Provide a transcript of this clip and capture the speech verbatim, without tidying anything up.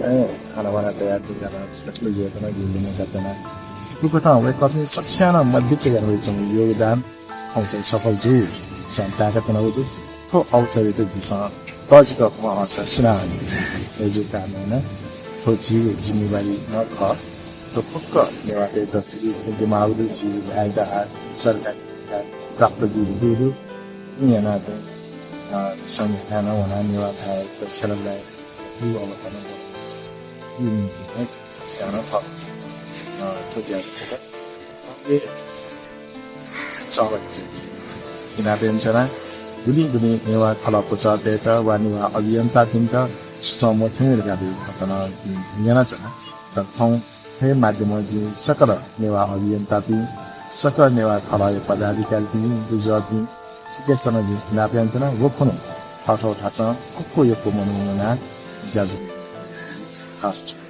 ए, खाना वाना तयार जुयाः सकल योजना योजना गतना। थुकथं वय्‌कःपिं सकसियां नं मध्यय् यानावयाच्वंगु योगदान थौं चाहिँ सफल जू, स्यां ताय्‌का च्वनागु दु। थ्व अवसरयात झीसं तःजिक म्वाःसा सुनां हनी। अय्‌जूगु कारणं थ्व झीगु जिम्मेवारी नं खः। थ्व फुक्क नेवाःतय्‌त थुलि दिमागु दु, झीगु भाय्‌त आः सरकारी अधिकार प्राप्त जुइ धुंकूगु दु। उकिं यानाः चाहिँ, अ, झीसं मेथाय् नं वनाः नेवाः भाय्‌त छ्यलय् लायेगु अवस्था नं वल। थुकिया निंतिं चाहिँ सकसियां नं थः, अ, थ्व ज्याझ्वः सहभागी जुइ। इनाप यानाच्वना। गुलिं गुलिं नेवाः खलः पुचःतय्‌त वा नेवाः अभियन्तापिन्त सुचं मथ्यंगु धकाः धइगु खँ नं जिं न्यनाच्वना। तर थौं थ्व हे माध्यमं जिं सकल नेवाः अभियन्तापिं, सकल नेवाः खलःया पदाधिकारीपिं, दुजःपिं, थुकियात नं जिं इनाप यानाच्वना। व खुन्हु थःथःगु थासं फुक्क यक्व मनू वनाः ज्याझ्वः हस्त।